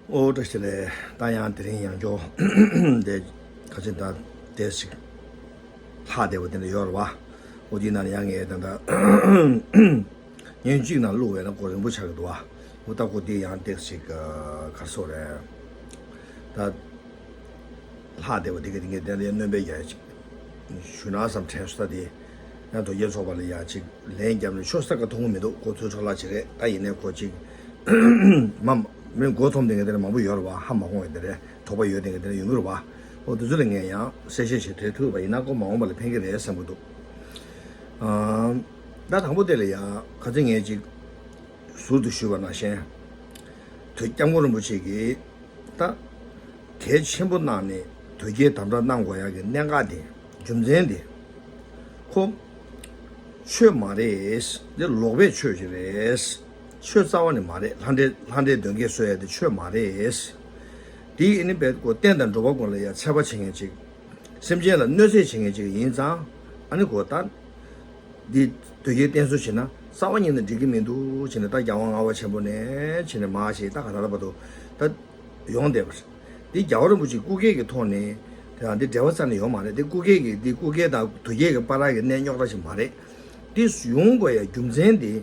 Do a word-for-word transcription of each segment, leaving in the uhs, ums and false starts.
ཨོ་བཀྲ་ཤིས་བདེ་ལེགས། ད་ཡང་དེ་རིང་ཡང་བསྐྱར་དེ་ཁ་ཆེ་ད་དེ་ཞིག་ལྷག་བསྡད་པ་དེ་འདྲ་ཡོད་རེད་བ། ཨོ་དེའི་ནང་ཡང་ངས་ད་ལྟ་ཉིན་གཅིག་ནང་བླུགས་པས་ན་གོ་རིང་པོ་ཆགས་ཀྱི་འདུག་བ། ཨོ་ད་གོ་དེ་ཡང་དེ་ཞིག་ག་སོ་རེད། ད་ལྷག་བསྡད་པ་དེ་ག་དེ་ངས་དེ་འདྲ་སྣོན་པའི་ཡ་ཞུ་ན་བསམ་དྲན་སོང་། ད་དེ་ཡང་དོལ་རྒྱལ་ཚོགས་པ་ལ་ཡ་ཅིག་ལན་བརྒྱབ་ནས་ཆོ་ས་ག་མཐོང་གི་མི་འདུག་གོ་ཚོད་འཕྲོ་བརླག་ཅིག་རེད། ད་ཡིན་ནའི་གོ་ཅིག་མ་མི་མགོ་འཐོམ་དེ་ག་དེ་འདྲ་མང་པོ་ཡོད་རེད་བ། ཧ་མ་གོ་བའི་དེ་འདྲ་དོགས་པ་ཡོད་དེ་ག་དེ་འདྲ་ཡོང་གི་རེད་བ། ཨོ་དེ་ཚོ་ལ་ངས་ཡང་གསལ་བཤད་བྱེད་ཐུབ་ཐུབ་པ་ཡིན་ན་ཀོ་མ་འོངས་པ་ལ་ཕན་གི་རེད་བསམ་གི་འདུག་ཨ་ད་དང་པོ་དེ་ལ་ཡ་ཁ་ཚིག་ངས་ཅིག་ཟུར་དུ་ཞུས་པ་ནང་བཞིན། དོལ་སྐྱབས་མགོན་རིན་པོ་ཆེ་གིས་ད་གལ་ཆེན་པོ་གནང་ནས་དོལ་རྒྱལ་དམ་དྲག་གནང་དགོས་ཡག་གི་གནད་འགག་དེ་རྒྱུ་མཚན་དེ་ཁོ་ཆོས་མ་རེད། འདི་ལོག་པའི་ཆོས་ཅིག་རེད། ཆོས་རྩ་བ་ནས་མ་རེད། ལྷ་འདྲེ་ལྷ་འདྲེ་གདོན་བགེགས་གསོ་ཡ་དེ་ཆོས་མ་རེད། དེ་ཨ་ནི་བས་ཁོ་བསྟན་དང་འགྲོ་བ་ཀུན་ལ་ཡ་འཚེ་བ་བྱེད་མཁན་ཅིག་སེམས་ཅན་ལ་གནོད་འཚེ་བྱེད་མཁན་ཅིག་ཡིན་ཙང་། ཨ་ནི་ཁོ་ད་འདི་དོལ་རྒྱལ་བསྟེན་གསོལ་བྱེད་ན་རྩ་བ་ཉིད་ནས་འགྲིག་གི་མི་འདུག་བྱས་ནས། ད་རྒྱལ་དབང་ལྔ་པ་ཆེན་པོ་ནས་བྱས་ནས་མར་བྱས་ད་ག་ད་ལྟ་བར་དུ་ད་ཡོང་བསྡད་པ་རེད། འདི་རྒྱལ་བ་རིན་པོ་ཆེ་སྐུ་སྒེར་གྱི་ཐོག་ནས་དེ་ཡང་འདི་འབྲེལ་བ་རྩ་ནས་ཡོད་མ་རེད། འདི་སྐུ་སྒེར་གྱི་འདི་སྐུ་སྒེར་དང་དོལ་རྒྱལ་གྱི་བར་གྱི་གནས་རྙོག་དྲ་ཞིག་མ་རེད། འདི་ཡོང་དགོས་ཡ་རྒྱུ་མཚན་འདི།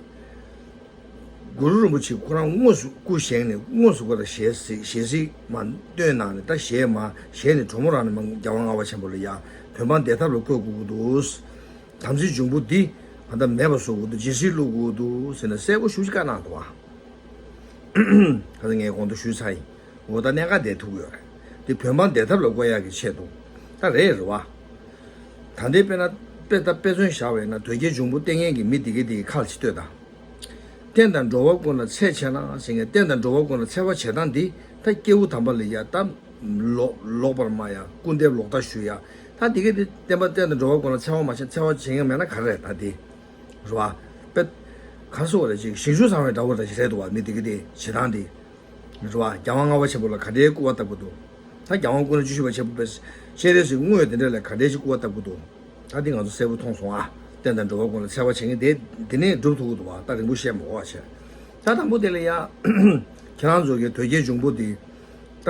གུ་རུ་རིན་པོ་ཆེ་ཁོ་རང་དངོས་སུ་སྐུ་བཞེངས་ནས་དངོས་སུ་ཁོ་རང་ཞལ་གཟིགས་ཞལ་གཟིགས་མ་སྟོན་གནང་ནས། ད་ཞལ་མ་ཞལ་ནས་གྲོ་མོ་རང་ནས་མ་རྒྱལ་དབང་ལྔ་པ་ཆེན་པོ་ལ་ཡ་བོད་འབངས་བདེ་ཐབས་ལ་བཀོད་དགོས་ཀྱི་འདུག་དམ་ཚིག་འབྱུང་པོ་འདི་ང་ད་མེད་པ་བཟོ་དགོས་འདུག་ཇི་སྲིད་བླུག་དགོས་འདུག་ཟེར་ནས་གསལ་པོ་ཞུ་ཅིག་བཀའ་གནང་འདུག་བ། ད་ངས་གོང་དུ་ཞུས་ཚར་ཡིན། འོ་ད་གནད་འགག་དེ་ཐུག་ཡོད་རེད། དེ་བོད་འབངས་བདེ་ཐབས་ལ་བཀོད་ཡག་གི་ཆེད་དུ་ད་རེད་རེད་བ། ད་ལྟའི་དཔེར་ན་དཔེ་ད་དཔེ་མཚོན་བཞག་པ་ཡིན་ན་དོལ་རྒྱལ་འབྱུང་པོ་བསྟེན་མཁན་གྱི་མི་དེ་གའི་དེ་གའི་ཁ་ལ་ཅིག་ལྟོས་དང་། བསྟན་དང་འགྲོ་བ་ཀུན་ལ་འཚེ་བྱེད་ན་ཟེར་མཁན། བསྟན་དང་འགྲོ་བ་ཀུན་ལ་འཚེ་བ་བྱེད་སྟངས་འདི་ད་སྐྱེས་བུ་དམ་པ་ལ་ཡ་ད་ལོག་ལོག་པར་སྨྲ་ཡ། སྐུར་འདེབས་ལོག་ལྟ་ཞུ་ཡ། ད་དེ་གའི་དེ་བསྟན་པ་བསྟན་དང་འགྲོ་བ་ཀུན་ལ་འཚེ་བ་མ་བྱེད། འཚེ་བ་བྱེད་མཁན་མེད་ན་ག་རེ་རེད། ད་དེ་རེད་བ། དཔེ་ག་སོ་བ་རེད། ཅིག་ཞིང་བཅུ་ཚང་བའི་འདྲ་བོ་རེད་རེད་འདུག་བ། མི་དེ་གའི་དེ་བྱེད་སྟངས་དེ་རེད་བ། རྒྱལ་དབང་ལྔ་པ་ཆེན་པོ་ལ་ག་འདྲའི་སྐུར་བ་བཏབ་ཀྱི་འདུག་ད་རྒྱལ་དབང་སྐུ་ཕྲེང་བཅུ་བཞི་པ་ཆེན་པོ་པས་སྤྱན་རས་གཟིགས་དངོས་དེ་འདྲ་ལ་ག་འདྲའི་ཞིག་སྐུར་བ་བཏབ་ཀྱི་འདུག་ད་འདི་ང་ཚོ་གསལ་པོ་མཐོང་སོང་ཨ། བསྟན་དང་འགྲོ་བ་ཀུན་ལ་འཚེ་བ་བྱེད་མཁན་དེ་འདི་ནས་སྒྲུབ་ཐུབ་ཀྱི་འདུག་བ། ད་རིང་པོ་བཤད་མ་དགོས་པ་བྱས། ད་དང་པོ་དེ་ལ་ཡ་ཁྱེད་རང་ཚོ་གི་དོལ་རྒྱལ་འབྱུང་པོ་འདི་ད་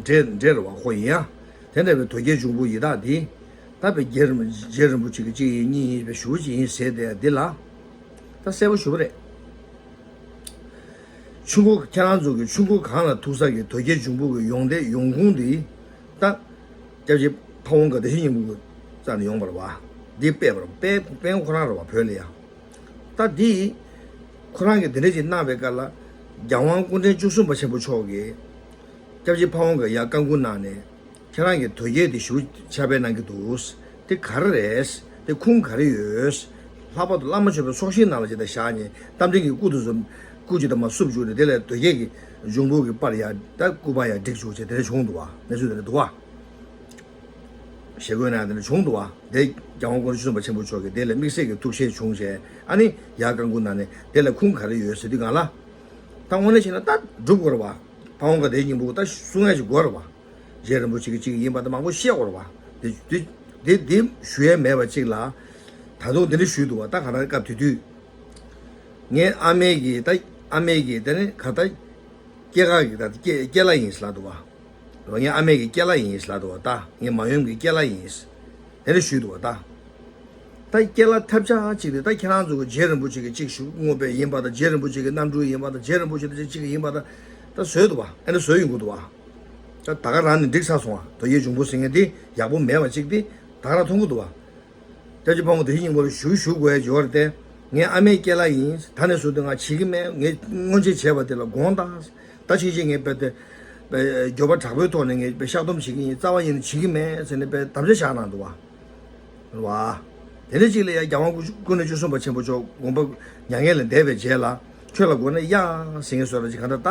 འདྲེ་འདྲེ་རེད་བ། ཁོ་ཡིན་ཡ། དེ་འདྲ་བའི་དོལ་རྒྱལ་འབྱུང་པོ་ཡི་དྭགས་འདི་ད་བའི་རྒྱལ་རིན་རྒྱལ་རིན་པོ་ཆེ་གི་གཅིག་ཡིན་གཉིས་ཡིན་བའི་ཞུ་གཅིག་ཡིན་ཟེར་དེ་འདི་ལ་ད་གསལ་པོ་ཞུ་བ་རེད། ཆུ་མགོ་ཁྱེད་རང་ཚོ་གི་ཆུ་མགོ་གངས་ལ་ཐུག་ས་གི་དོལ་རྒྱལ་འབྱུང་པོ་གི་ཡོང་དེ་ཡོང་ཁུངས་འདི་ད་སྐྱབས་རྗེ་ཕ་བོང་ཁ་བདེ་ཆེན་སྙིང་པོ་གི་རྩ་ནས་ཡོང་བ་རེད་བ། འདི་དཔེ་བར་དཔེ་དཔེ་ཁོ་རང་རེད་བ། བོད་ལ་ཡ། ད་འདི་ཁོ་རང་གིས་འདི་འདྲ་ཅིག་གནང་བའི་སྐབས་ལ་རྒྱལ་དབང་སྐུ་ཕྲེང་བཅུ་གསུམ་པ་ཆེན་པོ་མཆོག་གིས་སྐྱབས་རྗེ་ཕ་བོང་ཁ་ཡ་བཀའ་འཁུར་གནང་ནས་ཁྱེད་རང་གིས་དོལ་རྒྱལ་འདི་ཞུ་ཕྱག་དཔེ་གནང་གི་འདུག་དེ་ག་རེ་རེད། དེ་ཁུངས་ག་རེ་ཡོད། ལྷག་པར་དུ་བླ་མ་མཆོད་པའི་ཚོགས་ཞིང་ནང་ལ་ཅིག་ད་བཞག་ནས་རྟ་མགྲིན་གྱི་སྐུ་དེ་ཚོ་སྐུ་ཅིག་ད་མར་བསུབ་བཅུག་ནས་དེ་ལས་དོལ་རྒྱལ་གྱི་འབྱུང་པོ་གི་པར་ཡ་ད་སྐུ་པར་ཡ་བསྒྲིགས་བཅུག་བྱས་དེ་འདྲ་བྱུང་འདུག་བ། གནས་ཚུལ་དེ་འདྲ་འདུག་བ། ཞེ་དགོས་ན་དེ་འདྲ་བྱུང་འདུག་བ། དེ་རྒྱལ་དབང་སྐུ་ཕྲེང་བཅུ་གསུམ་པ་ཆེན་པོ་མཆོག་གིས་དེ་ལ་དམིགས་བསལ་གྱི་ཐུགས་བཞེད་བྱུང་བྱས། ཨ་ནི་ཡར་བཀའ་འཁུར་གནང་ནས་དེ་ལ་ཁུངས་ག་རེ་ཡོད་ཟེར་དུས་སྒང་ལ། ད་དངོས་གནས་བྱས་ན་ད་སྒྲུབ་དགོས་རེད་བ། ཕ་བོང་ཁ་བདེ་ཆེན་སྙིང་པོ་ད་གསུང་ཡ་ཞིག་དགོས་རེད་བ། རྗེ་རིན་པོ་ཆེ་གི་གཅིག་ཡིན་པ་ད་མང་པོ་བཤད་དགོས་རེད་བ། དེ་དེ་དེ་དེ་ཞུ་ཡ་མེད་པ་གཅིག་ལ། ད་དུང་དེ་འདྲ་ཞུས་འདུག་བ། ད་ག་ན་སྐབས་དེ་དུས་ངའི་ཨ་མའི་གི་ད་ཨ་མའི་གི་དེ་ནི་ག་ད་སྐྱེས་སྐར་གི་ད་སྐྱེས་སྐྱེས་ལ་ཡིན་ལབ་འདུག་བ། ངའི་ཨ་མའི་གི་སྐྱེས་ལ་ཡིན་ལབ་འདུག་བ། ད་ངའི་མ་ཡུམ་གི་སྐྱེས་ལ་ཡིན། དེ་འདྲ་ཞུས་འདུག་བ། ད་ད་སྐྱེས་ལ་ཐབས་ཆག་ཅིག་དེ་ད་ཁྱེད་རང་ཚོ་གི་རྗེ་རིན་པོ་ཆེ་གི་གཅིག་ཞུ་དངོས་པའི་ཡིན་པ་དང་། རྗེ་རིན་པོ་ཆེ་གི་རྣམ་སྤྲུལ་ཡིན་པ་དང་། རྗེ་རིན་པོ་ཆེ་དང་གཅིག་གཅིག་ཡིན་པ་དང་ད་བཟོས་འདུག་བ། ཨེ་འདྲ་བཟོས་ཡོང་གི་འདུག་བ། ད་ད་ག་རང་ནས་འགྲིག་ཚར་སོང་བ། དོལ་རྒྱལ་འབྱུང་པོ་ཟེར་མཁན་དེ་ཡག་པོ་མེད་པ་གཅིག་དེ་ད་ག་རང་མཐོང་གི་འདུག་བ། སྐྱབས་རྗེ་ཕ་བོང་བདེ་ཆེན་སྙིང་པོ་ལ་ཞུ་ཞུ་དགོས་ཡ་ཅིག་ཡོད་རེད་དེ། ངའི་ཨ་མའི་སྐྱེས་ལ་ཡིན། ད་ནས་བཟུང་སྟེ་ང་བྱེད་ཀྱི་མེད། ངས་སྔོན་ཆད་བྱས་པ་དེ་ལ་དགོངས་དག། ད་ཕྱིན་ཆད་ངས་དཔེ་དེ་དཔེ་འགྱོད་པ་དྲག་པོའི་ཐོག་ནས་ངས་དཔེ་བཤགས་སྡོམ་བྱེད་ཀྱི་ཡིན། རྩ་བ་ཉིད་ནས་བྱེད་ཀྱི་མེད་ཟེར་ནས་དཔེ་དམ་བཅའ་བཞག་གནང་འདུག་བ། རེད་བ། དེ་འདྲ་ཅིག་ལ་ཡང་རྒྱལ་དབང་སྐུ་ཕྲེང་བཅུ་གསུམ་པ་ཆེན་པོ་མཆོག་དགོངས་པ་མྱ་ངན་ལས་འདས་པའི་རྗེས་ལ་ཁྱོད་ལ་དགོས་ན་ཡ་ཟེར་མཁན་བཟོ་འདྲ་ཅིག་གང་ལྟར་ད་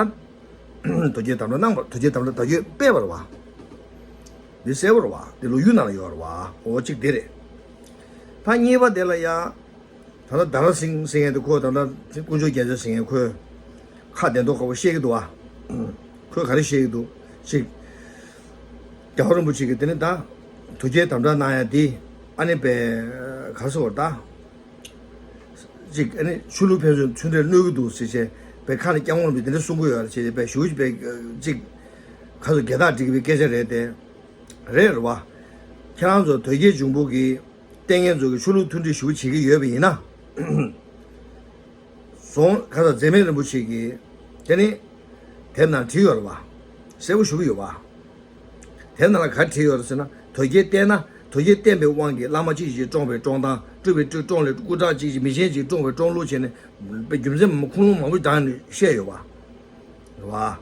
དོལ་རྒྱལ་དམ་དྲག་གནང་བ། དོལ་རྒྱལ་དམ་དྲག་བརྡ་བརྒྱུད་སྤེལ་བ་རེད་བ། འདི་གསལ་པོ་རེད་བ། འདི་ལོ་རྒྱུས་ནང་ལ་ཡོད་རེད་བ། འོ་གཅིག་འདི་རེད། ད་གཉིས་པ་དེ་ལ་ཡང་ད་ལྟ་དྷ་ར་སིང་ཟེར་མཁན་དེ། ཁོ་ད་ལྟ་དཀོན་མཆོག་རྒྱལ་མཚན་ཟེར་མཁན་ཁོས་ཁ་བདེ་མདོག་ཁ་པོ་བཤད་ཀྱི་འདུག་བ། ཁོས་ག་རེ་བཤད་ཀྱི་འདུག་ཅིག་རྒྱལ་བ་རིན་པོ་ཆེ་གིས་དེ་ནི་ད་དོལ་རྒྱལ་དམ་དྲག་གནང་ཡ་འདི་ཨ་ནི་པའི་ག་རེ་ཟེར་བ་ད། ཅིག་ཨ་ནི་ཆོས་ལུགས་ཕན་ཚུན་ཚུར་འབྲེལ་གནོད་ཀྱི་འདུག་ཟེར་བྱས། པའི་ཁ་ནས་སྐྱབས་མགོན་རིན་པོ་ཆེ་དེ་འདྲ་གསུང་གི་ཡོད་རེད། བྱས་པའི་ཞུ་པའི་ཅིག་ཁ་ཚོ་སྒེར་བདག་སྒྲིག་པའི་སྐད་ཆ་རེད་དེ། རེད་རེད་བ། ཁྱེད་རང་ཚོ་དོལ་རྒྱལ་འབྱུང་པོ་གི་ལྟས་ངན་ཚོ་གི་ཆོས་ལུགས་མཐུན་སྒྲིལ་ཞུ་བྱེད་ཀྱི་ཡོད་པ་ཡིན་ན། སོང་ཁ་ཚ་རྫས་སྨན་རིན་པོ་ཆེ་གིས་དེ་ནི་དེབ་ནང་བྲིས་ཡོད་རེད་བ། གསལ་པོ་ཞུ་གི་ཡོད་བ། དེ་ནང་ལ་ག་རེ་བྲིས་ཡོད་རེད་ཟེར་ན། དོལ་རྒྱལ་བསྟེན་ན། དོལ་རྒྱལ་བསྟེན་པའི་དབང་གིས་བླ་མ་གཅིག་གིས་བཀྲོངས་པའི་བཀྲོངས་སྟངས། སྤྲུལ་པའི་སྤྲུལ་བཀྲོངས་ལས། སྐུ་དྲག་གཅིག་གིས་མི་ཆེན་གཅིག་བཀྲོངས་པའི་བཀྲོངས་ལུགས་བྱས་ནས། པའི་རྒྱུ་མཚན་མང་པོ་ཁུངས་ལུང་མང་པོ་དྲངས་ནས་བཤད་ཡོད་པ་རེད་བ།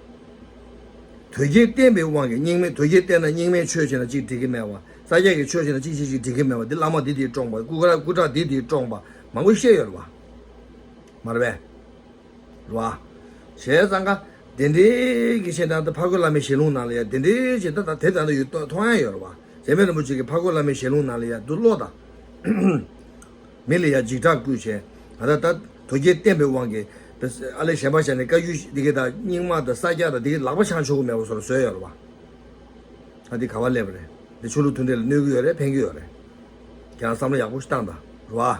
དོལ་རྒྱལ་བསྟེན་པའི་དབང་གིས་རྙིང་མའི། དོལ་རྒྱལ་བསྟེན་ན་རྙིང་མའི་ཆོས་བྱས་ན་གཅིག་འགྲིག་གི་མེད་པ། ས་སྐྱ་གི་ཆོས་བྱས་ན་གཅིག་གཅིག་གཅིག་འགྲིག་གི་མེད་པ། འདི་བླ་མ་འདི་འདིས་བཀྲོངས་པ། སྐུ་དྲག་སྐུ་དྲག་འདི་འདིས་བཀྲོངས་པ། མང་པོ་བཤད་ཡོད་རེད་བ། མ་རེད་པས། རེད་བ། བྱས་ཙང་ཀ་དེ་འདྲའི་གི་ཆེད་དང་། ད་ཕ་རྒོད་བླ་མའི་ཞལ་ལུང་ནང་ལ་ཡ་དེ་འདྲའི་ཆེད་ད་ད་དེ་ད་ད་ཡོད་མཐོང་ཡ་ཡོད་རེད་བ། རྫས་སྨན་རིན་པོ་ཆེ་གི་ཕ་རྒོད་བླ་མའི་ཞལ་ལུང་ནང་ལ་ཡ་འདུག་ཀློག་དང་། མི་ལ་ཡ་འཇིགས་སྐྲག་བསྐུལ་བྱས། ད་ད་ད་དོལ་རྒྱལ་བསྟེན་པའི་དབང་གིས་ཨ་ལས་གཞན་པ་བྱས་ནས་བཀའ་བརྒྱུད་འདི་གི་ད་རྙིང་མ་དང་ས་སྐྱ་དང་འདི་གི་ལག་པ་འཆང་ཆོག་གི་མེད་པ་བཟོ་འདྲ་བཟོས་ཡོད་རེད་བ། ད་འདི་ག་བ་སླེབས་པ་རེད། འདི་ཆོས་ལུགས་མཐུན་སྒྲིལ་ལ་གནོད་གི་ཡོད་རེད། ཕན་གི་ཡོད་རེད། ཁྱེད་རང་བསམ་བློ་ཡག་པོ་ཞིག་བཏང་དང་། རེད་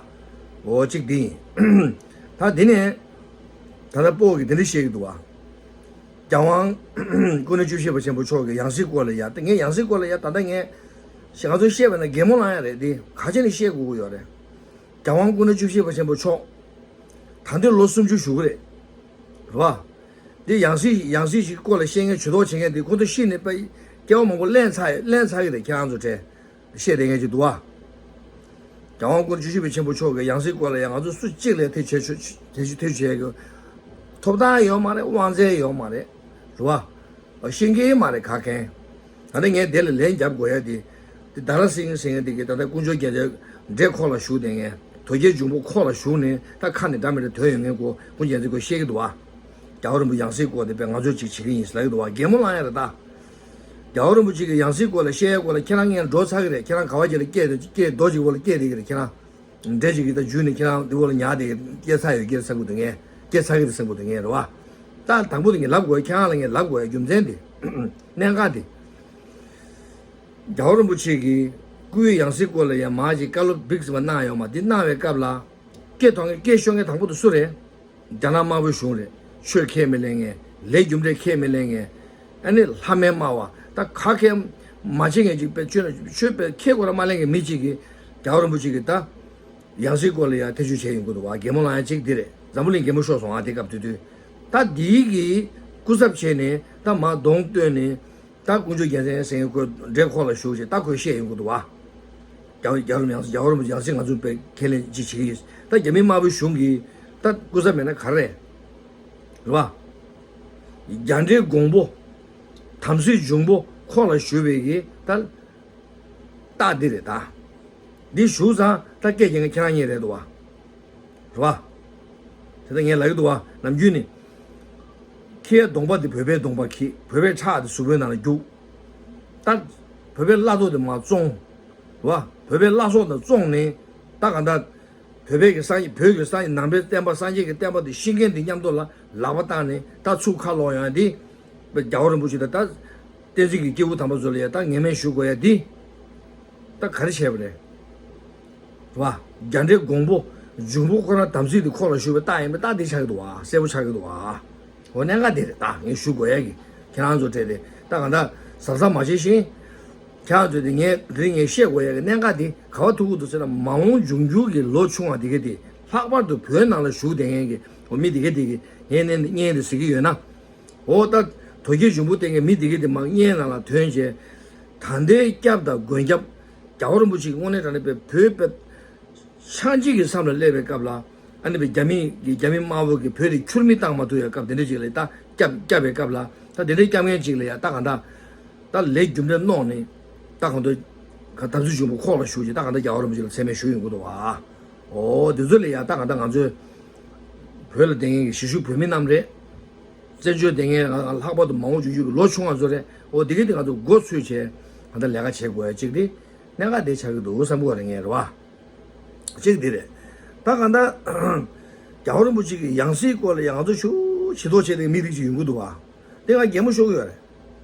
བ། འོ་གཅིག་འདི་ཡིན། ད་འདི་ནས་ད་ལྟ་སྤོ་གིས་འདི་འདྲ་བཤད་ཀྱི་འདུག་བ། རྒྱལ་དབང་སྐུ་ན་བཅུ་བཞི་པ་ཆེན་པོ་མཆོག་གི་ཡང་སྲིད་སྐོར་ལ་ཡ། ད་ངས་ཡང་སྲིད་སྐོར་ལ་ཡ་ད་ལྟ་ངས་ང་ཚོ་བཤད་པ་ན་གད་མོ་ལངས་ཡ་རེད། འདི་ག་ཆ་ནས་བཤད་དགོས་ཀྱི་ཡོད་རེད། རྒྱལ་དབང་སྐུ་ན་བཅུ་བཞི་པ་ཆེན་པོ་མཆོག་ད་འདི་ལོ་སུམ་ཅུ་བཞུགས་ཀྱི་རེད། རེད་བ། འདི་ཡང་སྲིད་ཡང་སྲིད་ཞིག་སྐོར་ལ་བཤད་མཁན་ཇུས་གཏོགས་བྱེད་མཁན་འདི་ཁོ་ཚོ་ཤི་ནས་པ་སྐྱེ་བ་མང་པོ་ལེན་ཚར་ཡོད། ལེན་ཚར་གྱི་རེད། ཁྱེད་རང་ཚོ་གྲས་བཤད་བསྡད་མཁན་ཅིག་འདུག་བ། རྒྱལ་དབང་སྐུ་ན་བཅུ་བཞི་པའི་ཆེན་པོ་མཆོག་གི་ཡང་སྲིད་སྐོར་ལ་ཡང་ང་ཚོ་སུ་གཅིག་ལས་ཐེ་བྱེད་ཆོག་ཐེ་བྱེད་ཐེ་བྱེད་ཀྱི་ཐོབ་ཐང་ཡོད་མ་རེད། དབང་ཚད་ཡོད་མ་རེད། རེད་བ། ཤེས་ཀྱི་མ་རེད་ག་གན། ད་ལྟ་ངས་དེ་ལ་ལན་རྒྱབ་དགོས་ཡ་དེ། དེ་དྷ་ར་སིང་ཟེར་མཁན་དེ་གིས་ད་ལྟ་དཀོན་མཆོག་རྒྱལ་མཚན་འདྲེ་འཁོར་ལ་ཞུགས་བསྡད་མཁན། དོལ་རྒྱལ་འབྱུང་པོ་འཁོར་ལ་ཞུགས་ནས་ད་ཁ་ནས་འདྲ་མི་འདྲ་དོན་ཡོད་མཁན་གོ་དཀོན་མཆོག་རྒྱལ་མཚན་ཁོས་བཤད་ཀྱི་འདུག་བ། རྒྱལ་བ་རིན་པོ་ཆེ་ཡང་སྲིད་སྐོར་དེ་དཔེ་ང་ཚོས་ཅིག་བྱེད་ཀྱི་ཡིན་ཟེར་ལབ་ཀྱི་འདུག་བ། གད་མོ་ལངས་ཡ་རེད་ད། རྒྱལ་བ་རིན་པོ་ཆེ་གི་ཡང་སྲིད་སྐོར་ལ་བཤད་ཡ་སྐོར་ལ་ཁྱེད་རང་སྔོན་འགྲོ་ཚར་གི་རེད། ཁྱེད་རང་ག་བ་ཅིག་ལ་སྐད་དེ་སྐད་རྡོ་ཅིག་བ་ལ་སྐད་དེ་གི་རེད་ཁྱེད་རང་། འདྲེ་ཅིག་གིས་ད་འཇུས་ནས་ཁྱེད་རང་འདི་འོག་ལ་ཉར་དེ་སྐྱེལ་ཚར་ཡོད་ཀྱི་རེད་བསམ་གི་འདུག་ངས། སྐྱེལ་ཚར་གི་རེད་བསམ་གི་འདུག་ངས་རེད་བ། ད་དང་པོ་དེ་ངས་ལབ་དགོས། ཁྱེད་རང་ལ་ངས་ལབ་དགོས་རྒྱུ་མཚན་དེ། གནད་འགག་དེ། རྒྱལ་བ་རིན་པོ་ཆེ་གིས་སྐུའི་ཡང་སྲིད་སྐོར་ལ་ཡང་མར་ཅིག་བཀའ་སློབ་སྦིག་ཙམ་གནང་ཡོད་མ། འདི་གནང་བའི་སྐབས་ལ། སྐད་གཏོང་མཁན་སྐད་ཤོར་མཁན་དང་པོ་དེ་སུ་རེད། རྒྱ་ནག་དམར་པོའི་གཞུང་རེད། ཆོས་ཁས་མི་ལེན་མཁན། ལས་རྒྱུ་འབྲས་ཁས་མི་ལེན་མཁན། ཨ་ནི་ལྷ་མེད་སྨྲ་བ། ད་ག་གས་མ་བྱེད་མཁན་ཅིག་པའི་ཆོས་ཆོས་པའི་ཁས་ཁོ་རང་མ་ལེན་མཁན་མི་གཅིག་གིས་རྒྱལ་བ་རིན་པོ་ཆེ་གི་ད་ཡང་སྲིད་སྐོར་ལ་ཡང་ཐེ་བྱུས་བྱས་ཡོང་གི་འདུག་བ། གད་མོ་ལངས་ཡ་གཅིག་འདི་རེད། འཛམ་བུ་གླིང་གད་མོ་ཤོར་སོང་ཨ་དེ་སྐབས་དུས་དུས། ད་འདིའི་གི་སྐུ་ཚབ་བྱས་ནས་ད་མར་གདོང་བསྟོད་ནས་ད་དཀོན་མཆོག་རྒྱལ་མཚན་ཟེར་མཁན་ཁོ་འདྲེ་འཁོར་ལ་ཞུགས་བྱས་ད་ཁོས་བཤད་ཡོང་གི་འདུག་བ། རྒྱལ་བ་རྒྱལ་བ་རིན་པོ་ཆེ་ང་ཚོས་དཔེ་ཁས་ལེན་ཅིག་བྱེད་ཀྱི་ཡོད། ད་རྒྱ་མི་དམར་པོའི་གཞུང་གིས་ད་སྐུ་ཚབ་མེད་ན་ག་རེ་རེད་བ། རྒྱ་འདྲེ་འགོང་པོ། དམ་སྲི་འབྱུང་པོ་འཁོར་ལ་ཞུགས་པའི་གི་ད་རྟགས་འདི་རེད་ད། འདི་ཞུགས་ཙང་ད་སྐད་རྒྱག་མཁན་ཁྱེད་རང་གཉིས་རེད་འདུག་བ། རེད་བ། དེ་ལྟར་ངས་ལབ་ཀྱི་འདུག་བ། ནམ་རྒྱུན་ནས། ཁྱེད་གདོང་པ་འདི་བོད་པའི་གདོང་པ་འཁྱེར། བོད་པའི་ཁྲག་འདི་གཟུགས་པོའི་ནང་ལ་རྒྱུག་ད་བོད་པའི་བླ་རྡོ་འདི་མར་བཙོང་། རེད་བ། བོད་པའི་བླ་སྲོག་འདི་བཙོང་ནས་ད་གང་ལྟར། བོད་པའི་གི་སངས་རྒྱས། བོད་ཀྱི་སངས་རྒྱས། ནང་པའི་བསྟན་པ། སངས་རྒྱས་ཀྱི་བསྟན་པ་འདི་ཤི་མཁན་འདི་མཉམ་དུ་ལ་ལག་པ་བཏང་ནས་ད་ཚུར་ཁ་ལོག་ཡོང་ཡ་འདི། རྒྱལ་བ་རིན་པོ་ཆེ་དང་ད་བསྟན་འཛིན་གྱི་སྐྱེས་བུ་དམ་པ་ཚོ་ལ་ཡ་ད་ངན་སྨྲས་ཞུ་དགོས་ཡ་འདི་ད་ག་རེ་བྱས་པ་རེད། རེད་བ། རྒྱ་འདྲེ་འགོང་པོ་འབྱུང་པོ་ཁོ་རང་དམ་ཚིག་འདི་འཁོར་ལ་ཞུགས་པའི་རྟགས་ཡིན་པས། རྟགས་འདི་ཆགས་ཀྱི་འདུག་བ། གསལ་པོ་ཆགས་ཀྱི་འདུག་བ། འོ་གནད་འགག་འདི་རེད། ད་ངས་ཞུ་དགོས་ཡ་གི་ཁྱེད་རང་ཚོ་གྲས་དེ་ད་གང་ལྟར་གཟབ་གཟབ་མ་བྱེད་བཞིན། ཁྱེད་རང་ཚོས་དེ་ངས་དེ་རིང་ངས་བཤད་དགོས་ཡ་གི་གནད་འགག་དེ་ག་བ་ཐུག་གི་འདུག་ཟེར་ན། མ་འོངས་འབྱུང་འགྱུར་གྱི་ལོ་ཆུང་བ་དེ་ག་དེ་ལྷག་པར་དུ་བོད་ནང་ལ་བཞུགས་བསྡད་མཁན་གྱི་འོ་མི་དེ་ག་དེ་གི་ངས་ནས་བརྙན་དེ་གཟིགས་ཀྱི་ཡོད་ན། འོ་ད་དོལ་རྒྱལ་འབྱུང་པོ་བསྟེན་མཁན་མི་དེ་ག་དེ་མར་བརྙན་ནང་ལ་ཐོན་བྱས། ད་ལྟའི་སྐྱབས་དང་མགོན་སྐྱབས་རྒྱལ་བ་རིན་པོ་ཆེ་གི་དངོས་གནས་དྲང་གནས་པའི་བོད་པའི་ཆགས་འཇིག་གི་མཚམས་ལ་སླེབས་པའི་སྐབས་ལ། ཨ་ནི་བའི་རྒྱ་མི་གི་རྒྱ་མི་དམར་པོ་གི་བོད་དེ་ཁྱུར་མིད་བཏང་མ་ཐུབ་ཡ་སྐབས་དེ་འདྲ་ཅིག་ལ་ད་སྐྱབས་སྐྱབས་པའི་སྐབས་ལ། ད་དེ་འདྲའི་སྐྱབས་མཁན་ཅིག་ལ་ཡ་ད་གང་ལྟར་ད་ལས་རྒྱུ་འབྲས་མནོག་ནས་ད་གང་ལྟར་ག་དམ་ཚིག་འབྱུང་པོ་ཁོག་ལ་ཞུགས་ཀྱི་ད་གང་ལྟར་རྒྱལ་བ་རིན་པོ་ཆེ་ལ་མཚན་སྨད་ཞུ་ཡོང་གི་འདུག་བ། འོ་དེ་ཚོ་ལ་ཡ་ད་གང་ལྟར་ང་ཚོའི་བོད་ལ་བསྡད་མཁན་གྱི་གཞིས་བཞུགས་བོད་མི་རྣམས་རེད། བཙན་བྱོལ་བསྡད་མཁན་ལྷག་པར་དུ་མ་འོངས་འབྱུང་འགྱུར་གྱི་ལོ་ཆུང་བ་ཚོ་རེད། འོ་དེ་ག་དེ་ང་ཚོ་མགོ་ཚོས་བྱས་གང་ལྟར་ལས་ཀ་བྱེད་དགོས་ཡ་གཅིག་དེ་གནད་འགག་དེ་ཆགས་ཀྱི་འདུག་བསམ་གྱི་ཡོད་རེད། ངས་རེད་བ། གཅིག་འདི་རེད། ད་གང་ལྟར་རྒྱལ་བ་རིན་པོ་ཆེ་གི་ཡང་སྲིད་སྐོར་ལ་ཡང་ང་ཚོ་ཞུ་ཇུས་གཏོགས་བྱེད་མཁན་མི་རིགས་ཅིག་ཡོང་གི་འདུག་བ། དེ་ང་གད་མོ་ཤོར་གི་ཡོད་རེད།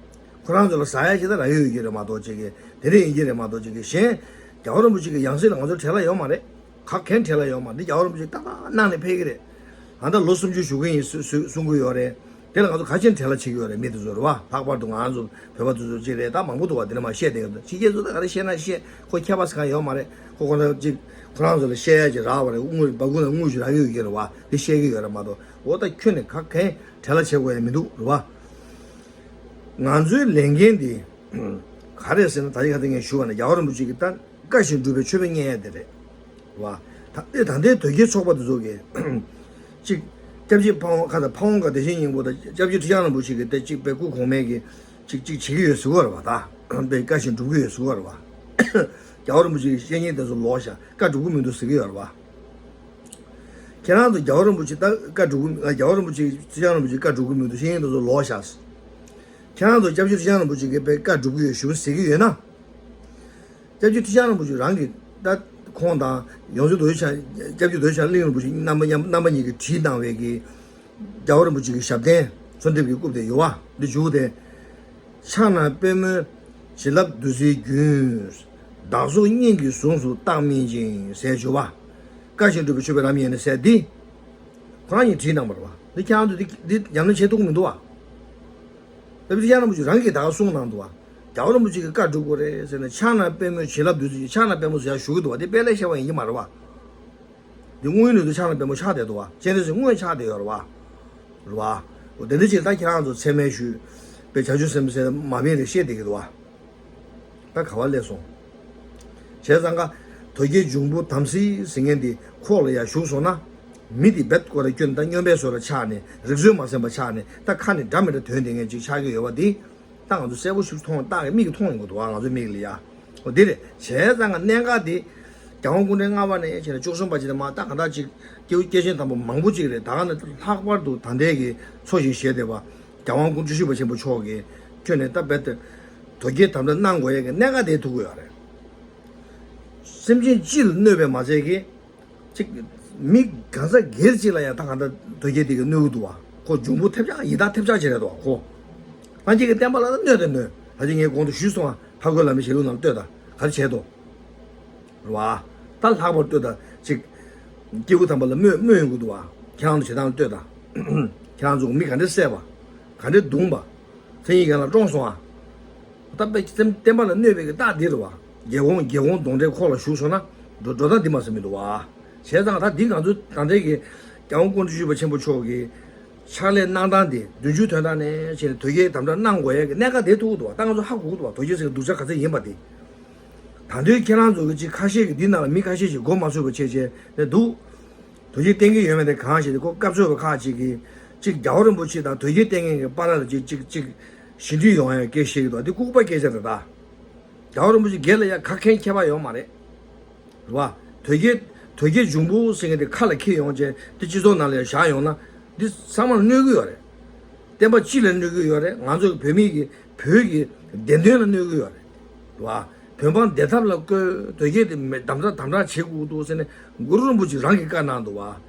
ཁོ་རང་ཚོ་ལ་ཟ་ཡ་ཅིག་ད་ར་ཡོད་ཡོད་ཀྱི་རེད་མ་གཏོགས་ཅིག་གི་དེ་འདྲ་ཡིན་གྱི་རེད་མ་གཏོགས་ཅིག་གི་གཞན་རྒྱལ་བ་རིན་པོ་ཆེ་གི་ཡང་སྲིད་ལ་ང་ཚོ་བྲེལ་བ་ཡོད་མ་རེད། ག་གན་བྲེལ་བ་ཡོད་མ་རེད། འདི་རྒྱལ་བ་རིན་པོ་ཆེ་ཏག་ཏག་གནང་ནས་ཕེབས་ཀྱི་རེད། ད་ལྟ་ལོ་སུམ་ཅུ་བཞུགས་ཀྱི་ཡིན་གསུ་གསུ་གསུང་གི་ཡོད་རེད། དེ་ལ་ང་ཚོ་ག་ཅན་བྲེལ་བ་བྱེད་ཀྱི་ཡོད་རེད། མི་དེ་ཚོ་རེད་བ། ལྷག་པར་དུ་ང་ཚོ་བོད་པ་དེ་ཚོ་ཅིག་རེད། ད་མང་པོ་འདུག་བ། དེ་ནས་མ་བཤད་དེ་ཕྱི་རྒྱལ་ཚོ་ད་ག་རེ་བཤད་ན་བཤད། ཁོ་ཁྱད་པར་ཟེར་གང་ཡོད་མ་རེད། ཁོ་ཁོ་ན་ཅིག་ཁོ་རང་ཚོ་ལ་བཤད་ཡ་ཅིག་རག་པ་རེད། དངུལ་སྦ་ཁུག་ན་དངུལ་ཞིག་རག་གི་ཡོད་ཀྱི་རེད་བ། དེ་བཤད་ཀྱི་ཡོད་རེད་མ་གཏོགས། འོ་ད་ཁྱོད་ནས་ག་གན་བྲེལ་བ་བྱེད་དགོས་ཡ་མི་འདུག་རེད་བ། ང་ཚོའི་ལས་འགན་འདི་ག་རེ་ཟེར་ན། ད་ཅི་ག་དེ་ངས་ཞུ་བ་ན་རྒྱལ་བ་རིན་པོ་ཆེ་གི་ད་བཀའ་བཞིན་སྒྲུབ་པའི་མཆོད་པ་མཉེས་ཡ་དེ་རེད་བ། ད་ལྟའི་ད་ལྟའི་དོལ་རྒྱལ་ཚོགས་པ་དེ་ཚོ་གིས་གཅིག་སྐྱབས་རྗེ་ཕ་བོང་ཁ་དང་ཕ་བོང་ཁ་བདེ་ཆེན་སྙིང་པོ་དང་སྐྱབས་རྗེ་ཁྲི་བྱང་རིན་པོ་ཆེ་གི་དེ་གཅིག་པའི་སྐུ་གོང་མའི་གི་གཅིག་གཅིག་བྱེད་ཀྱི་ཡོད་ཟེར་གྱི་ཡོད་རེད་བ། ད་པའི་བཀའ་བཞིན་སྒྲུབ་ཀྱི་ཡོད་ཟེར་གྱི་ཡོད་རེད་བ། རྒྱལ་བ་རིན་པོ་ཆེ་གི་བཤེས་གཉེན་དེ་ཚོ་ལོག་ཤག་བཀའ་སྒྲུབ་ཀྱི་མི་འདུག་ཟེར་གྱི་ཡོད་རེད་བ། ཁྱེད་རང་ཚོ་རྒྱལ་བ་རིན་པོ་ཆེ་ད་བཀའ་སྒྲུབ་ཀྱི། རྒྱལ་བ་རིན་པོ་ཆེ་ཁྲི་བྱང་རིན་པོ་ཆེ་བཀའ་སྒྲུབ་ཀྱི་མི་འདུག་བཤེས་གཉེན་དེ་ཚོ་ལོག་ཤག་ཁྱེད་རང་ཚོ་སྐྱབས་རྗེ་ཁྲི་བྱང་རིན་པོ་ཆེ་གིས་པའི་བཀའ་སྒྲུབ་ཀྱི་ཡོད་ཞུ་ཟེར་གྱི་ཡོད་ན། སྐྱབས་རྗེ་ཁྲི་བྱང་རིན་པོ་ཆེ་རང་གིས་ད་ཁོང་དང་ཡོངས་འཛིན་རྡོ་རྗེ་འཆང་། སྐྱབས་རྗེ་རྡོ་རྗེ་འཆང་གླིང་རིན་པོ་ཆེ་རྣམ་པ་མཉམ། རྣམ་པ་གཉིས་ཀྱིས་བྲིས་གནང་བའི་གི་རྒྱལ་བ་རིན་པོ་ཆེ་གི་ཞབས་བརྟན་གསོལ་འདེབས་ཀྱི་རྐུབ་དེ་ཡོད་བ། འདི་བྱུགས་ཏེ། ཕྱག་ན་པདྨོའི་བྱིན་རླབས་བདུད་རྩིའི་རྒྱུན། བདག་སོགས་སྙིང་གི་ཟུངས་སུ་རྟག་སྨིན་ཅིང་ཟེར་བྱུགས་པ། བཀའ་བཞིན་སྒྲུབ་པའི་མཆོད་པའི་རབ་སྙན་ནས་ཟེར་འདི་ཁོ་རང་གཉིས་བྲིས་གནང་བ་རེད་བ། འདི་ཁྱེད་རང་ཚོས་འདི་འདི་ཉམས་ལེན་བྱེད་ཐུབ་ཀྱི་མི་འདུག་བ། སྐྱབས་རྗེ་ཁྲི་བྱང་རིན་པོ་ཆེ་རང་གིས་ད་ག་གསུངས་གནང་འདུག་བ། རྒྱལ་བ་རིན་པོ་ཆེ་གིས་བཀའ་སྒྲུབ་དགོས་རེད་ཟེར་ནས། ཕྱག་ན་པདྨོའི་བྱིན་རླབས་བདུད་རྩི། ཕྱག་ན་པདྨོ་ཟེར་ཡ་བཞུགས་ཀྱི་འདུག་བ། འདི་དཔལ་ལེགས་བཤད་པ་ཡིན་གྱི་མ་རེད་བ། འདི་དངོས་ཡོད་གནས་ཚུལ་ཕྱག་ན་པདྨོ་ཆགས་བསྡད་འདུག་བ། སྤྱན་རས་གཟིགས་དངོས་ཆགས་བསྡད་ཡོད་རེད་བ། རེད་བ། འོ་དེ་འདྲ་ཅིག་ད་ཁྱེད་རང་ཚོ་ཚད་མའི་ཤུལ་པའི་བྱང་ཆུབ་སེམས་ཟེར་མ་བིན་རེ་བཤད་བསྡད་ཀྱི་འདུག་བ། ད་ག་བ་སླེབས་སོང་། བྱས་ཙང་ཀ་དོལ་རྒྱལ་འབྱུང་པོ་དམ་སྲི་ཟེར་མཁན་འདི་ཁོག་ལ་ཡར་ཞུགས་སོང་ན། མི་འདི་རྦད་ཀོ་ར་སྐྱོན་ད་སྨྱོན་པའི་བཟོ་འདྲ་ཆགས་ནས། རིག་མཛོད་མ་ཟིན་པ་ཆགས་ནས། ད་ཁ་ནས་འདྲ་མི་འདྲ་དོན་དེ་ངན་ཅིག་ཆགས་ཀྱི་ཡོད་པ་འདི་ད་ང་ཚོ་གསལ་པོ་ཞིག་མཐོང་། ལྟ་གི་མིག་གིས་མཐོང་ཡོང་གི་འདུག་བ། ང་ཚོའི་མིག་ལ་ཡ། འོ་འདི་རེད། བྱས་ཙང་ཀ་གནད་འགག་འདི་རྒྱལ་དབང་སྐུ་ཕྲེང་ལྔ་པ་ནས་བྱས་ནས་བཅུ་གསུམ་པ་ཅིག་དེ་མ་ད་ག་འདྲ་ཅིག་སྐྱེས་བུ་སྐྱེས་ཆེན་དམ་པ་མང་པོ་ཅིག་རེད། ད་ག་ནས་ལྷག་པར་དུ་ད་ལྟའི་གི་འཚོ་ཞིང་གཞེས་བསྡད་པ་རྒྱལ་དབང་སྐུ་བཅུ་བཞི་པ་ཆེན་པོ་མཆོག་གིས་ཁྱོན་ནས་ད་རྦད་དེ་དོལ་རྒྱལ་དམ་དྲག་གནང་དགོས་ཡས་ཀྱི་གནད་འགག་དེ་ཐུག་གི་ཡོད་རེད། སེམས་ཅན་སྤྱི་ལ་གནོད་པའི་མ་ཚད་ཀྱི་ཅིག་མི་གང་ཟག་སྒེར་གཅིག་ལ་ཡང་ད་གང་ལྟར་དོལ་རྒྱལ་དེ་གིས་གནོད་ཀྱི་འདུག་བ། ཁོ་འབྱུང་པོ་ཐེབས་ཆག་ཡི་དྭགས་ཐེབས་ཆག་བྱས་རེད་འདུག་བ། ཁོ་རང་རྒྱལ་གྱི་བསྟན་པ་ལ་ད་གནོད་དང་གནོད། ད་ཅི་ངས་གོང་དུ་ཞུས་སོང་བ། ཕ་རྒོད་བླ་མའི་ཞལ་ལུང་ནང་ལྟོས་དང་། ག་རེ་བྱས་འདུག་རེད་བ། ད་ལྷག་པར་ལྟོས་དང་ཅིག་སྐྱེས་བུ་དམ་པ་ལ་དམོད་དམོད་ཡོང་གི་འདུག་བ། ཁྱེད་རང་ཚོ་བྱེད་སྟངས་ལ་ལྟོས་དང་། ཁྱེད་རང་ཚོ་མི་ག་འདྲས་བསད་པ། ག་འདྲས་བརྡུངས་པ། མཚན་ཉིད་ཀྱི་ལ་བཀྲོངས་སོང་ཨ། ད་དཔེ་བསྟན་བསྟན་པ་ལ་གནོད་པའི་གི་རྟགས་འདི་རེད་བ། རྒྱལ་འགོང་རྒྱལ་འགོང་གདོན་འདྲེ་ཁོག་ལ་ཞུགས་སོང་ན་འགྲོ་འགྲོ་སྟངས་འདི་མ་ཟད་མི་འདུག་བ། བྱས་ཙང་ད་འདི་ང་ཚོ་ད་ལྟའི་གི་རྒྱལ་དབང་སྐུ་ཕྲེང་བཅུ་བཞི་པ་ཆེན་པོ་མཆོག་གི་ཕྱག་ལས་གནང་སྟངས་འདི་བདུན་ཅུ་དོན་དག་ནས་བྱས་ནས་དོལ་རྒྱལ་དམ་དྲག་གནང་དགོས་ཡ་གི་གནད་འགག་དེ་ཐུག་གི་འདུག་བ། ད་ང་ཚོ་ཧ་གོ་གི་འདུག་བ། དོལ་རྒྱལ་ཟེར་གི་སྡུག་ཅག་ག་ཚད་ཡིན་པ་དེ། ད་དུང་ཁྱེད་རང་ཚོ་གི་ཅིག་ཁ་ཤས་ཀྱི་འདི་ནང་ལ་མི་ཁ་ཤས་ཤིག་མགོ་མ་ཚོས་པ་བྱས་བྱས་ནས་འདུག་དོལ་རྒྱལ་བསྟེན་གྱི་ཡོད་མེད་དེ་གང་ཞིག་དེ་ཁོ་སྐབས་ཚོད་པ་ཁག་ཅིག་གིས་ཅིག་རྒྱལ་བ་རིན་པོ་ཆེ་དང་དོལ་རྒྱལ་བསྟེན་མཁན་གྱི་བར་ལ་ཅིག་ཅིག་ཅིག་ཞི་འགྲིག་ཡོང་ཡ་སྐད་བཤད་ཀྱི་འདུག་དེ་ལྐུགས་པ་སྐད་ཆ་རེད་ད། རྒྱལ་བ་རིན་པོ་ཆེ་སྒེར་ལ་ཡ་ཁ་འཁན་ཁྱད་པར་ཡོད་མ་རེད། རེད་བ། དོལ་རྒྱལ་དོལ་རྒྱལ་འབྱུང་པོ་ཟེར་མཁན་དེ་ཁ་ལ་འཁྱེར་ཡོང་བྱས་དེ་སྤྱི་ཚོགས་ནང་ལ་ཡ་བཞག་ཡོང་ན་འདི་ཚང་མ་ལ་གནོད་ཀྱི་ཡོད་རེད། བསྟན་པ་སྤྱི་ལ་གནོད་ཀྱི་ཡོད་རེད། ང་ཚོ་བོད་མི་གི་བོད་ཀྱི་བདེན་དོན་ལ་གནོད་ཀྱི་ཡོད་རེད། རེད་བ། བོད་འབངས་བདེ་ཐབས་ལ་བཀོལ། དོལ་རྒྱལ་དེ་མེད་དམ་དྲག་དམ་དྲག་བྱེད་དགོས་འདུག་ཟེར་ནས་གུ་རུ་རིན་པོ་ཆེ་རང་གིས་བཀའ་གནང་འདུག་བ། རེད་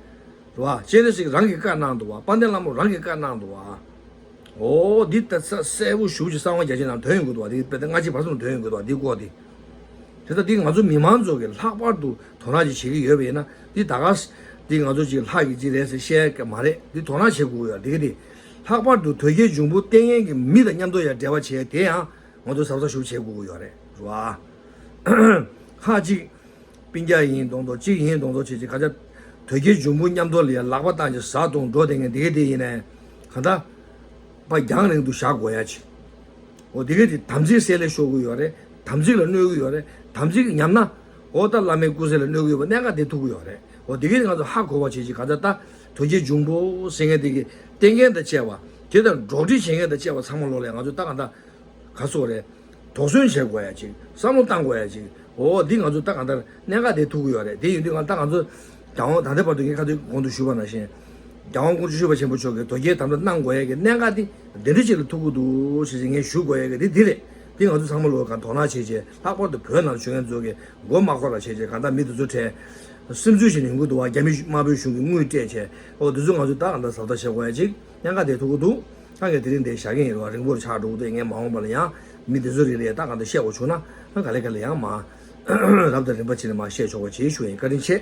བ། སྤྱན་རས་གཟིགས་རང་གིས་བཀའ་གནང་འདུག་བ། དཔལ་ལྡན་ལྷ་མོ་རང་གིས་བཀའ་གནང་འདུག་བ། འོ་འདི་ལྟ་ས་གསལ་པོ་ཞེ་པོ་ཅིག་གསང་བ་རྒྱ་ཆེ་ནང་ཐོན་ཡོང་གི་འདུག་བ། འདི་དཔེ་ད་སྔ་ཕྱི་བར་གསུམ་ཐོན་ཡོང་གི་འདུག་བ། འདི་སྐོར་འདི། དེ་ལྟ་འདི་ང་ཚོ་མི་མང་ཚོ་གིས་ལྷག་པར་དུ་དོ་སྣང་ཅིག་བྱེད་ཀྱི་ཡོད་པ་ཡིན་ན། འདི་ད་ག་ས་འདི་ང་ཚོ་ཅིག་ལྷ་གི་ཅིག་རེད་ཟེར་བཤད་ཀྱི་མ་རེད། འདི་དོ་སྣང་བྱེད་དགོས་ཡོད་འདི་ག་འདི། ལྷག་པར་དུ་དོལ་རྒྱལ་འབྱུང་པོ་བསྟེན་མཁན་གྱི་མི་དང་མཉམ་དུ་ཡ་འབྲེལ་བ་བྱས་དེ་ཡང་ང་ཚོ་གཟབ་གཟབ་ཞིག་བྱེད་དགོས་ཀྱི་ཡོད་རེད། རེད་བ། ཁག་ཅིག་སྤུན་ཀྱག་ཡིན་མདོག་མདོག་གཅིག་ཡིན་མདོག་མདོག་བྱེད་ཅིག་ག་ཅག་དོལ་རྒྱལ་འབྱུང་པོ་མཉམ་དུ་ལ་ཡ་ལག་པ་བཏང་ཅིག་ཟ་བཏུང་འགྲོ་བསྡད་མཁན་འདི་ག་འདི་ཡིན་ནའི་གང་ལྟར་ཕར་རྒྱང་རིང་དུ་བཞག་དགོས་ཡ་ཅིག་འོ་འདི་ག་འདི་དམ་ཚིག་བསྲེ་ལྷད་ཤོར་གི་ཡོད་རེད། དམ་ཚིག་ལ་གནོད་གི་ཡོད་རེད། དམ་ཚིག་ཉམས་ན་འོ་ད་བླ་མའི་སྐུ་ཚེ་ལ་གནོད་གི་ཡོད་པ་གནད་འགག་དེ་ཐུག་གི་ཡོད་རེད། འོ་འདི་ག་འདི་ང་ཚོ་ཧ་གོ་བ་བྱེད་ཅིག་ག་ཅག་ད་དོལ་རྒྱལ་འབྱུང་པོ་ཟེར་མཁན་འདི་གི་བསྟེན་མཁན་དང་བཅས་པ་དེ་དང་འགྲོགས་འདྲིས་བྱེད་མཁན་དང་བཅས་པ་ཚང་མ་ལོག་ལ་ང་ཚོ་ད་གང་ལྟར་ག་སོགས་རེད། དོགས་ཟོན་བྱེད་དགོས་ཡ་ཅིག་བསམ་བློ་བཏང་དགོས་ཡ་ཅིག་འོ་འདི་ང་ཚོ་ད་གང་ལྟར་གནད་འགག་དེ་ཐུག་གི་ཡོད་རེད། དེ་ཡིན་དུས་ང་ད་ང་ཚོ་རྒྱལ་དབང་ད་ལྟའི་བར་དུ་ངས་ཁ་ཐུག་གོང་དུ་ཞུས་པ་ནང་བཞིན་རྒྱལ་དབང་སྐུ་ཕྲེང་བཅུ་བཞི་པ་ཆེན་པོ་མཆོག་གིས་དོལ་རྒྱལ་དམ་དྲག་གནང་དགོས་ཡ་གི་གནད་འགག་དེ་འདི་འདྲ་ཅིག་ལ་ཐུག་གི་འདུག་ཞེས་ངས་ཞུ་དགོས་ཡ་གི་དེ་འདི་རེད། འདི་ང་ཚོ་ཚང་མ་ལོག་གང་དོ་སྣང་བྱེད་བྱས་ལྷག་པར་དུ་བོད་ནང་བྱུང་མཁན་ཚོ་གི་མགོ་མ་འཁོར་བ་བྱས་བྱས་གང་ལྟར་མི་དེ་ཚོ་ཁྲལ་སིམ་འཛུལ་བྱས་ནས་ཡོང་གི་འདུག་བ། རྒྱ་མི་དམར་པོའི་གཞུང་གིས་དངུལ་སྤྲད་བྱས་འོ་དེ་ཚོ་ང་ཚོ་ད་གང་ལྟར་གཟབ་གཟབ་བྱེད་དགོས་ཡ་ཅིག་གནད་འགག་དེ་ཐུག་གི་འདུག་ད་ངས་དེ་རིང་འདིར་བཞག་གི་ཡིན་རེད་བ། རིང་པོར་ཆགས་འགྲོ་གི་འདུག་ངས་མ་འོངས་པ་ལ་ཡང་མི་དེ་ཚོ་རིགས་ལ་ཡ་ད་གང་ལྟར་བཤད་དགོས་བྱུང་ན་ཨ་ག་ལེ་ག་ལེ་ཡང་མ་རབ་དང་རིམ་པ་བྱས་ནས་མ་བཤད་ཆོག་པ་བྱེད་ཞུ་ཡིན། བཀའ་དྲིན་ཆེ།